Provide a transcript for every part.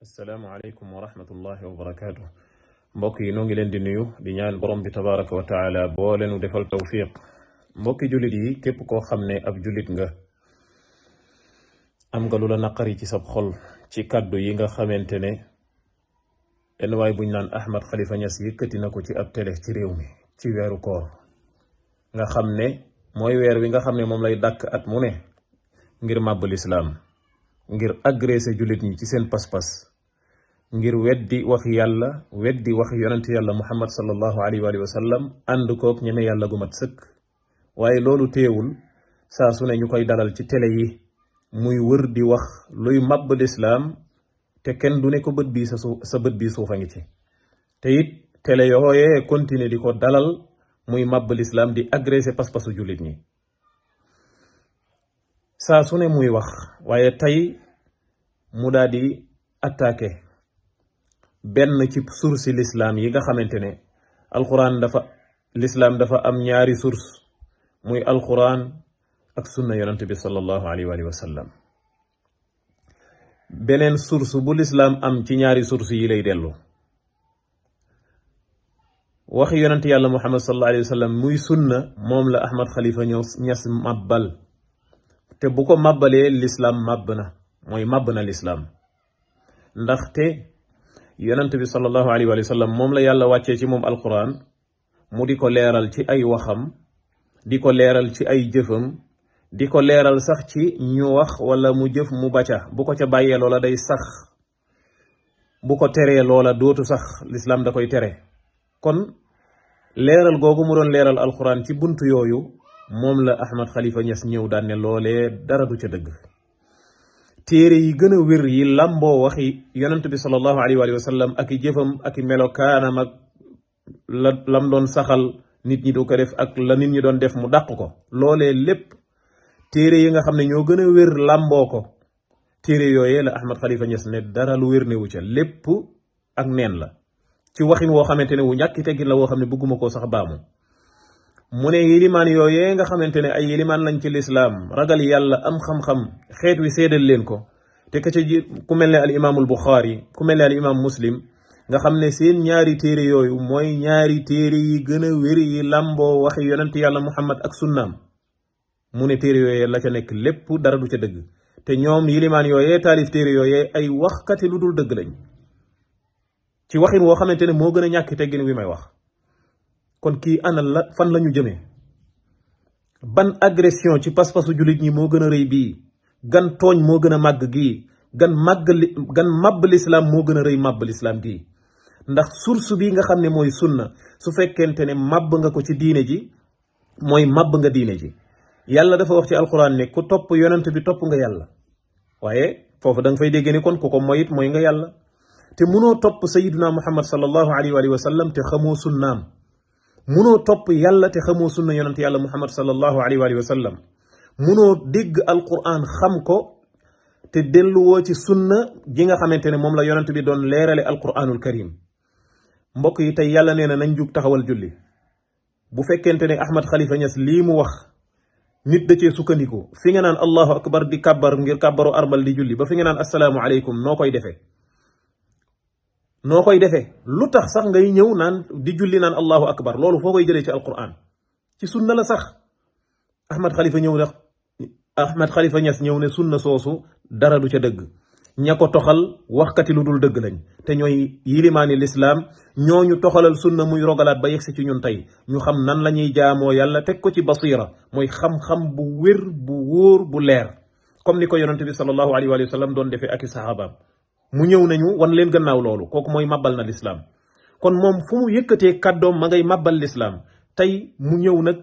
asalaamaaleykum wa rahmatullahi wa barakaatu. mbokk yi noo ngi leen di nuyu di ñaan borom bi tabaraka wa taala boo leenu defal tawfiq. mbokki jullit yi képp koo xam ne ab jullit nga am nga lu la naqari ci sab xol ci kàddu yi nga xamante ne benn waay buñ naan Ahmed Khalifa Niass yëkkati na ko ci ab télé ci réew mi ci weeru koor nga xam ne mooy weer wi nga xam ne moom lay dàkk at mu ne ngir màbb lislaam, ngir agressé jullit ñi ci seen pas-pas, ngir weddi wax yàlla, weddi wax yonent yàlla muhammad sallallahu alayhi wa sallam, ànd kook ñeme yàlla gu mat sëkk. waaye loolu teewul saa su ne ñu koy dalal ci télé yi muy wër di wax luy màbb lislaam te kenn du ne ko bët bii sa bët bii suufa ngi ci. te it télé yooyee continuer di ko dalal muy màbb lislaam di agressé pas-pasu jullit ñi saa su ne muy wax. waaye tey mu daal di attaqué benn ci source l'islam yi nga xamante ne alquran l'islam dafa am ñaari source muy alquran ak sunna yonent bi sallallahu alayhi wa sallam. beneen source bu l'islam am ci ñaari source yi lay dellu waxi yonent yàlla muhammad sallallahu alayhi wa sallam muy sunna moom la Ahmed Khalifa Niass màbbal. te bu ko màbbalee l'islam màbb na, mooy màbb na l'islam. ndaxte yonent bi sallallahu alayhi wa sallam moom la yàlla wàccee ci moom alquran mu di ko leeral ci ay waxam, di ko leeral ci ay jëfam, di ko leeral sax ci ñu wax wala mu jëf mu bacca. bu ko ca bàyyee loola day sax, bu ko teree loola dootu sax, l'islam da koy tere. kon leeral googu mu doon leeral alquran ci buntu yooyu moom la Ahmed Khalifa Niass ñëw daan ne loolee dara du ca dëgg. téere yi gën a wér yi làmboo waxi yonent bi sallallahu alayhi wa sallam ak i jëfam ak i melokaanam ak lam doon saxal nit ñi du ko def ak la nit ñi doon def mu dàq ko, loolee lépp téere yi nga xam ne ñoo gën a wér làmboo ko, téere yooyee la Ahmed Khalifa Niass ne dara lu wér newu ca, lépp ak neen la ci waxin woo xamante ne wu ñàkki teggin la woo xam ne bëgguma koo sax baamu. mu ne yilimaan yooyee nga xamante ne ay yilimaan lañ ci lislaam, ragal yàlla, am xam-xam, xeet wi seedal leen ko, te ka ca ji ku mel ne al imaamul Buxaari, ku mel ne al imaam Muslim, nga xam ne seen ñaari téere yooyu mooy ñaari téere yi gën a wér yi làmboo waxi yonent yàlla muhammad ak sunnaam. mu ne téere yooyee la ca nekk lépp dara du ca dëgg, te ñoom yilimaan yooyee taalif téere yooyee ay waxkati lu dul dëgg lañ ci waxin woo xamante ne moo gën a ñàkk teggin wi may wax. kon kii ana la fan la ñu jëmee? ban agression ci pas-pasu jullit ñi moo gën a rëy bii? gan tooñ moo gën a màgg gii? gan màbb lislaam moo gën a rëy màbb lislaam gii? ndax source bi nga xam ne mooy sunna, su fekkente ne màbb nga ko ci diine ji mooy màbb nga diine ji. yàlla dafa wax ci alquran ne ku topp yonent bi topp nga yàlla. waaye foofu da nga fay dégg ne kon ku ko moyit mooy nga yàlla. te munoo topp sayiduna muhammad sallallahu alayhi wa sallam te xamoo sunnaam. munoo topp yàlla te xamoo sunna yonent yàlla muhammad sallallahu alayhi wa sallam. munoo dégg alquran xam ko te delluwoo ci sunna ji nga xamante ne moom la yonent bi doon leerale alquranul karim. mbokk yi tey yàlla nee na nañ jug taxawal julli. bu fekkente ne Ahmed Khalifa Niass lii mu wax nit da cee sukkandiku, fi nga naan allahu akbar di kàbbar ngir kàbbaru armal di julli, ba fi nga naan assalaamu aleykum, noo koy defee lu tax sax ngay ñëw naan di julli naan allahu akbar? loolu foo koy jëlee ci alquran? ci sunna la sax. Ahmed Khalifa Niass ñëw ne sunna soosu dara du ca dëgg. ña ko toxal waxkati lu dul dëgg lañ, te ñooy yilimaani lislaam, ñooñu toxalal sunna muy rogalaat ba yegsi ci ñun tey. ñu xam nan la ñuy jaamoo yàlla, teg ko ci basira, mooy xam-xam bu wér bu wóor bu leer, comme ni ko yonente bi sallallahu alayhi wa sallam doon defee ak i sahabaam. mu ñëw nañu wan leen gannaaw loolu, kooku mooy màbbal na lislaam. kon moom fu mu yëkkatee kàddoom ma ngay màbbal lislaam. tey mu ñëw nag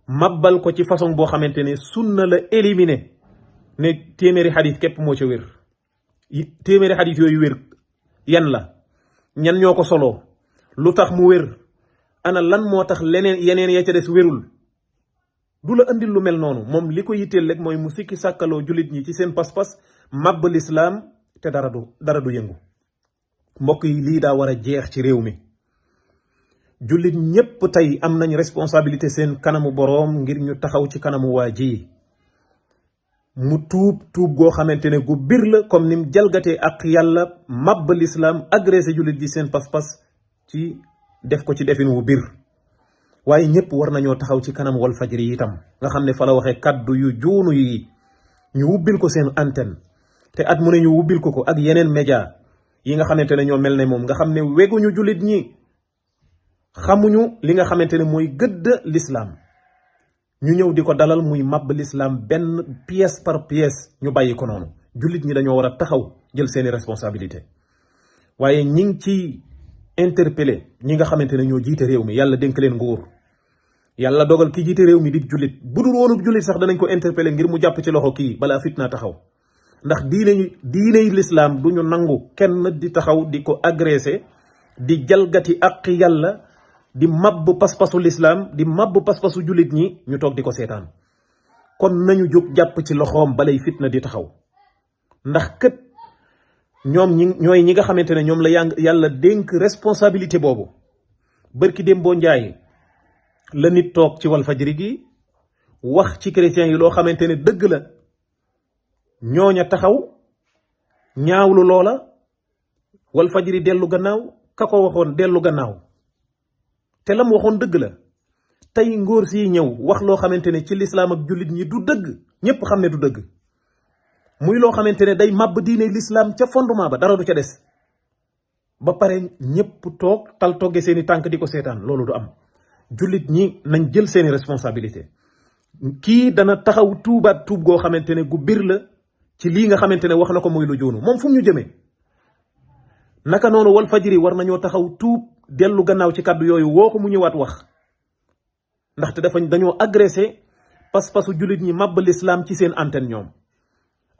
màbbal ko ci façon boo xamante ne sunna la éliminé, ne téeméeri xadis képp moo ca wér. téeméeri xadis yooyu wér yan la? ñan ñoo ko soloo? lu tax mu wér? ana lan moo tax yeneen ya ca des wérul? du la andil lu mel noonu. moom li ko yitteel rek mooy mu sikki sàkkaloo jullit ñi ci seen pas-pas, màbb lislaam, te dara du yëngu. mbokk yi lii daa war a jeex ci réew mi. jullit ñépp tey am nañ responsabilité seen kanamu boroom ngir ñu taxaw ci kanamu waa ji. mu tuub goo xamante ne gu bir la comme nim jalgatee ak yàlla màbb lislaam agressé jullit ji seen pas-pas ci def ko ci defin wu bir. waaye ñëpp war nañoo taxaw ci kanam Walfadjri itam nga xam ne fa la waxee kaddu yu juunu yi ñu wubbil ko seen antenne te at mu ne ñu wubbil ko ak yeneen média yi nga xamante ne ñoo mel ne moom nga xam ne weguñu jullit ñi xamuñu li nga xamante ne mooy gëdd l'islam ñu ñëw di ko dalal muy màbb l'islam benn pièce par pièce ñu bàyyi ko noonu. jullit ñi dañoo war a taxaw jël seeni responsabilité waaye ñi ngi ci interpellé ñi nga xamante ne ñoo jiite réew mi yàlla dénk leen nguur yàlla dogal ki jiite réew mi di jullit bu dul woonub jullit sax danañ ko interpellé ngir mu jàpp ci loxo kii balaa fitna taxaw ndax diiney lislaam du ñu nangu kenn di taxaw di ko agressé di jalgati ak yàlla di màbb pas-pasu lislaam di màbb pas-pasu jullit ñi ñu toog di ko seetaan kon nañu jóg jàpp ci loxoom balay fitna di taxaw ndax kët ñoom ñooy ñi nga xamante ne ñoom la yàlla dénk responsabilité boobu. bërki dem boo njaay la nit toog ci Walfadjri gi wax ci chrétiens yi loo xamante ne dëgg la ñooña taxaw ñaawlu loola Walfadjri dellu gannaaw ka ko waxoon dellu gannaaw te lam waxoon dëgg la. tey ngóor si ñëw wax loo xamante ne ci lislaam ak jullit ñi du dëgg ñépp xam ne du dëgg muy loo xamante ne day màbb diine lislaam ca fondement ba dara du ca des ba pare ñépp toog tal togge seeni tànk di ko seetaan loolu du am. jullit ñi nañ jël seeni responsabilité kii dana taxaw tuubaat tuub goo xamante ne gu bir la ci lii nga xamante ne wax na ko muy lu joonu moom fu mu ñu jëmee. naka noonu Walfadjri war nañoo taxaw tuub dellu gannaaw ci kàddu yooyu woo ko mu ñëwaat wax ndaxte dañoo agressé pas-pasu jullit ñi màbb lislaam ci seen antenne ñoom.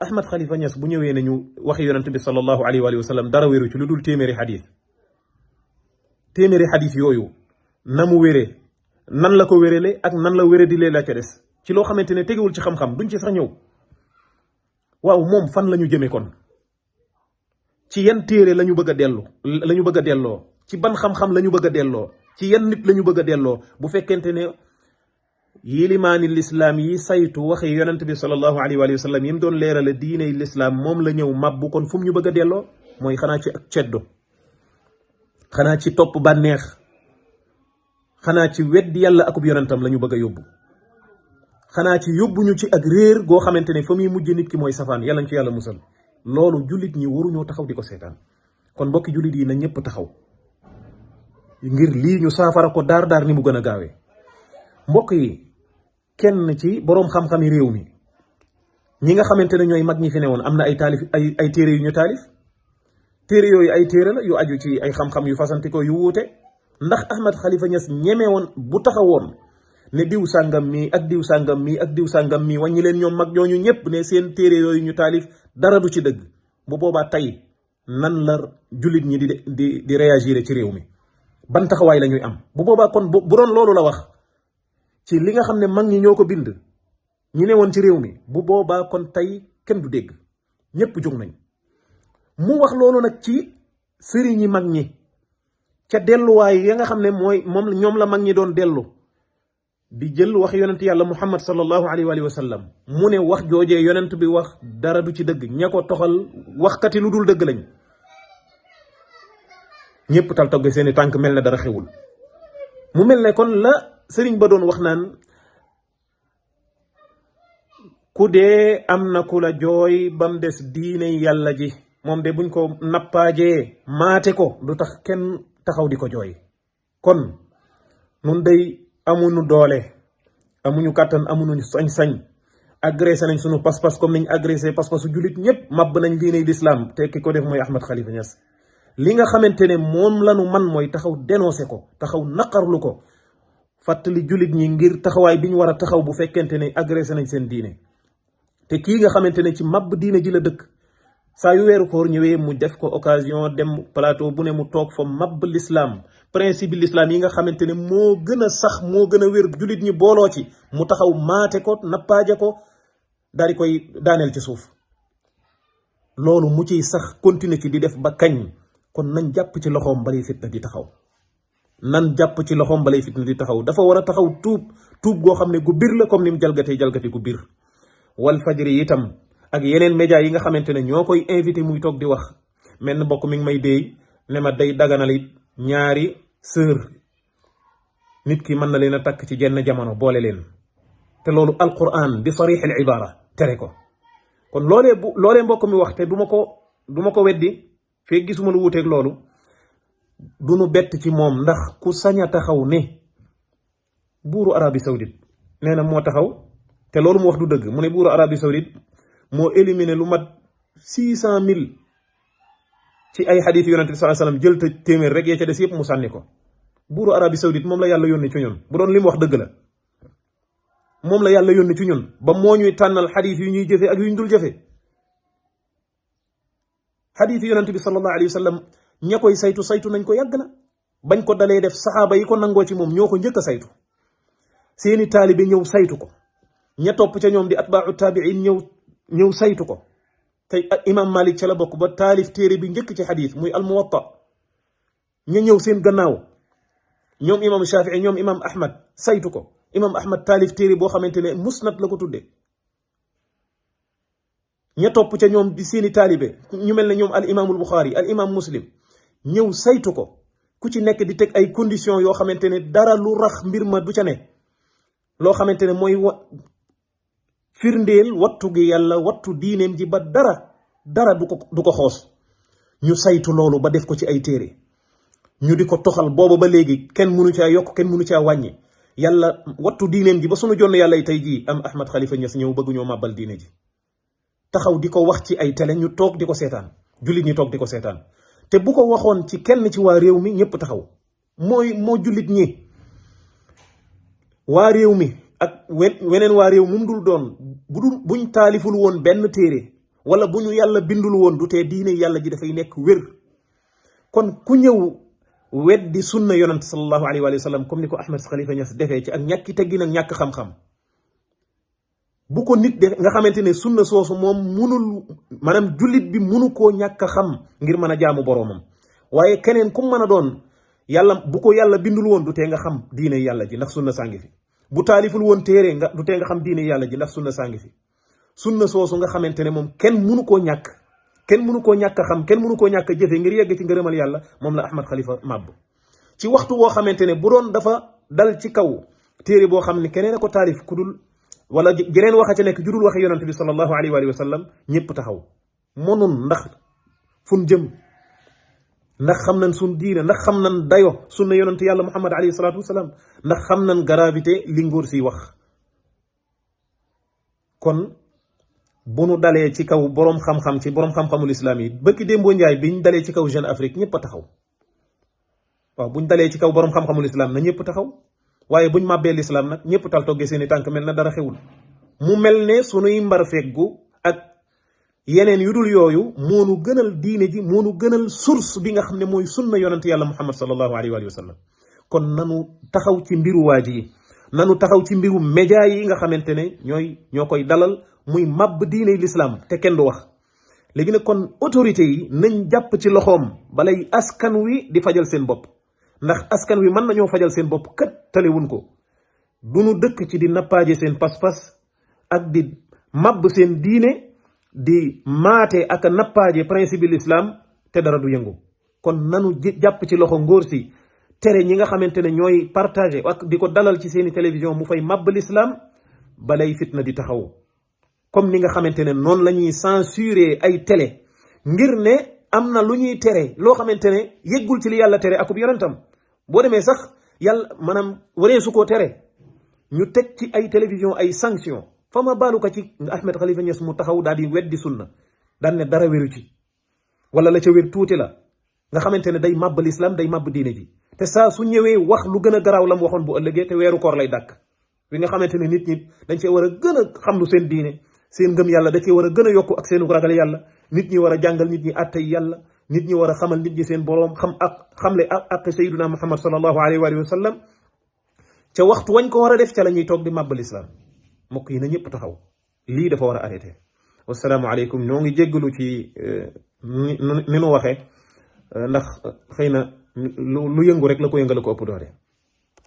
Ahmed Khalifa Niass bu ñëwee nañu waxi yonent bi sallallahu alayhi wa sallam dara wéru ci lu dul téeméeri xadis yooyu na mu wéree nan la ko wérele ak nan la wéré di lee la ca des ci loo xamante ne tegewul ci xam-xam duñ ci sax ñëw. waaw moom fan la ñu jëmee kon ci yan téere la ñu bëgg a delloo ci ban xam-xam la ñu bëgg a delloo ci yan nit la ñu bëgg a delloo bu fekkente ne yilimaani lislaam yi saytu waxi yonent bi sallallahu alayhi wa sallam yi mu doon leerale diiney lislaam moom la ñëw màbbu kon fu mu ñu bëgg a delloo mooy xanaa ci ak ceddo xanaa ci topp bànneex xanaa ci weddi yàlla akub yonentam la ñu bëgg a yóbbu xanaa ci yóbbuñu ci ak réer goo xamante ne fa muy mujj nit ki mooy safaan yàlla ñu ci yàlla musal. loolu jullit ñi waruñoo taxaw di ko seetaan kon mbokki jullit yi na ñëpp taxaw ngir lii ñu saafara ko daar ni mu gën a gaawee. mbokk yi kenn ci boroom xam-xami réew mi ñi nga xamante ne ñooy mag ñi fi ne woon am na ay taalif ay téere yu ñu taalif téere yooyu ay téere la yu aju ci ay xam-xam yu fasantikoo yu wuute ndax Ahmed Khalifa Niass ñeme woon bu taxawoon ne diw sàngam mi ak diw sàngam mi ak diw sàngam mi wàññi leen ñoom mag ñooñu ñëpp ne seen téere yooyu ñu taalif dara du ci dëgg bu boobaa tey nan la jullit ñi di réagir ci réew mi ban taxawaay la ñuy am bu boobaa kon bu doon loolu la wax ci li nga xam ne mag ñi ñoo ko bind ñi ne woon ci réew mi bu boobaa kon tey kenn du dégg ñëpp jóg nañ mu wax loolu nag ci sëriñ ñi mag ñi ca delluwaay ya nga xam ne moom ñoom la mag ñi doon dellu di jël wax yonent yàlla muhammad sallallahu alayhi wa sallam mu ne wax joojee yonent bi wax dara du ci dëgg ña ko toxal waxkati lu dul dëgg lañ ñëpp tal togge seeni tànk mel ne dara xewul mu mel ne kon la sëriñ ba doon wax naan ku dee am na ku la jooy bam des diine yàlla ji moom de buñ ko nappaajee maate ko du tax kenn taxaw di ko jooy kon nun day amuñu doole amuñu kàttan amuñu sañ-sañ agressé nañ sunu pas-pas comme niñ agressé pas-pasu jullit ñëpp màbb nañ diiney lislaam te ki ko def mooy Ahmed Khalifa Niass li nga xamante ne moom lanu man mooy taxaw dénoncé ko taxaw naqarlu ko fàttali jullit ñi ngir taxawaay bi ñu war a taxaw bu fekkente ne agressé nañ seen diine te kii nga xamante ne ci màbb diine ji la dëkk saa yu weeru koor ñëwee mu def ko occasion dem plateau bu ne mu toog fa màbb l'islam principe bi l'islam yi nga xamante ne moo gën a sax moo gën a wér jullit ñi booloo ci mu taxaw maate ko nappaaje ko daal di koy daaneel ci suuf loolu mu ciy sax continuer ci di def ba kañ kon nañ jàpp ci loxoom balay fitna di taxaw dafa war a taxaw tuub goo xam ne gu bir la comme ni mu jalgatee gu bir wal fajri itam ak yeneen média yi nga xamante ne ñoo koy invité muy toog di wax. mel na mbokk mi ngi may déey ne ma day daganal it ñaari sœur nit ki mën na leen a takk ci jenn jamono boole leen te loolu alquran bi sarixil ibara tere ko. kon loolee mbokk mi wax te du ma ko weddi fee gisuma lu wuuteeg loolu du nu bett ci moom ndax ku sañ a taxaw ne buuru Arabie Saoudite nee na moo taxaw te loolu mu wax du dëgg. mu ne buuru Arabie Saoudite moo éliminé lu mat 600,000 ci ay xadiis yonent bi sallallahu alayhi wasallam jël te téeméer rek yee ca des yëpp mu sànni ko. buuru Arabie Saoudite moom la yàlla yónni ci ñun bu doon li mu wax dëgg la moom la yàlla yónni ci ñun ba moo ñuy tànnal xadiis yu ñuy jëfe ak yu ñu dul jëfe. xadiis yonent bi sallallahu alayhi wasallam ña koy saytu nañ ko yàgg na bañ ko dalee def saxaaba yi ko nangoo ci moom ñoo ko njëkk a saytu seeni taalibe ñëw saytu ko ña topp ca ñoom di atbaau taabiin ñëw saytu ko. tey imam Malik ca la bokk ba taalif téere bi njëkk ci xadiis muy almuwatta ña ñëw seen gannaaw ñoom imam Shafii ñoom imam Ahmad saytu ko. imam Ahmad taalif téere boo xamante ne musnad la ko tudde ña topp ca ñoom di seeni taalibe ñu mel ne ñoom al imaamul Buxaari al imam Muslim ñëw saytu ko ku ci nekk di teg ay conditions yoo xamante ne dara lu rax mbir ma du ca ne loo xamante ne mooy firndeel wattu gi yàlla wattu diineem ji ba dara du ko xoos. ñu saytu loolu ba def ko ci ay téere ñu di ko toxal boobu ba léegi kenn mënu caa yokk kenn mënu caa wàññi yàlla wattu diineem ji ba sunu jonn yàlla tey jii am Ahmad Khalifa Niass ñëw bëgg ñoo màbbal diine ji taxaw di ko wax ci ay télé ñu toog di ko seetaan jullit ñi toog di ko seetaan te bu ko waxoon ci kenn ci waa réew mi ñëpp taxaw moo jullit ñi waa réew mi ak weneen waa réew mu dul doon buñ taaliful woon benn téere wala bu ñu yàlla bindul woon du tee diine yàlla ji dafay nekk wér. kon ku ñëw weddi sunna yonent sallallahu alayhi wa sallam comme ni ko Ahmad Khalifa Niass defee ci ak ñàkki teggin ak ñàkk xam-xam bu ko nit def nga xamante ne sunna soosu moom munul maanaam jullit bi munu koo ñàkk a xam ngir mën a jaamu boroomam waaye keneen ku mën a doon yàlla bu ko yàlla bindul woon du tee nga xam diine yàlla ji ndax sunna saa ngi fi. bu taaliful woon téere du tee nga xam diine yàlla ji ndax sunna saa ngi fi. sunna soosu nga xamante ne moom kenn munu koo ñàkk a xam kenn munu koo ñàkk a jëfe ngir yegg ci ngërëmal yàlla moom la Ahmad Khalifa màbb ci waxtu woo xamante ne bu doon dafa dal ci kaw téere boo xam ne keneen a ko taalif ku dul wala jeneen waxa ca nekk judul waxe yonante bi sallallahu alayhi wa sallam ñëpp taxaw monun ndax fun jëm ndax xam nañ sun diine ndax xam nañ dayo sunna yonante yàlla Muhammad alayhi salatu wasalaam ndax xam nañ gravité li ngóor si wax. kon bu nu dalee ci kaw boroom xam-xam ci boroom xam-xamul islam yi bëkki démboo njaay biñ dalee ci kaw Jeune Afrique ñëpp a taxaw waaw buñ dalee ci kaw boroom xam-xamul islam na ñëpp taxaw waaye buñ màbbee l'islam nag ñëpp tal toggee seeni tànk mel na dara xewul mu mel ne sunuy mbar feggu ak yeneen yu dul yooyu moonu gënal diine ji moonu gënal source bi nga xam ne mooy sunna yonante yàlla Muhammad sallallahu alayhi wa sallam. kon nanu taxaw ci mbiru waa ji nanu taxaw ci mbiru média yi nga xamante ne ñoo koy dalal muy màbb diine l'islam te kenn du wax. léegi nag kon autorité yi nañ jàpp ci loxoom balay askan wi di fajal seen bopp ndax askan wi mën nañoo fajal seen bopp kat talewuñ ko du nu dëkk ci di nappaaje seen pas-pas ak di màbb seen diine di maate ak nappaaje principe l'islam te dara du yëngu. kon nanu jàpp ci loxo ngóor si tere ñi nga xamante ne ñooy partagé ak di ko dalal ci seeni télévision mu fay màbb l'islam balay fitna di taxaw. comme ni nga xamante ne noonu la ñuy censurer ay télé ngir ne am na lu ñuy tere loo xamante ne yëggul ci li yàlla tere akub yonentam boo demee sax yàlla maanaam waree su koo tere ñu teg ci ay télévision ay sanction fa ma baalu ko ci Ahmed Khalifa Niass mu taxaw daal di weddi sunna daan ne dara wéru ci wala la ca wér tuuti la nga xamante ne day màbb l'islam day màbb diine ji te saa su ñëwee wax lu gën a garaaw la mu waxoon bu ëllëgee te weeru koor lay dàkk wi nga xamante ne nit ñi dañ cee war a gën a xam lu seen diine seen ngëm yàlla da cee war a gën a yokku ak seenu ragal yàlla nit ñi war a jàngal nit ñi àttay yàlla nit ñi war a xamal nit ñi seen boroom xamle ak sayyiduna Muhammad sallallahu alayhi wa sallam ca waxtu wañ ko war a def ca la ñuy toog di màbbal islam mbokk yi na ñëpp taxaw lii dafa war a arrêté. wasalaamu aleykum ñoo ngi jéggalu ci ni nu waxee ndax xëy na lu yëngu rek la ko yëngal ko ëpp doole.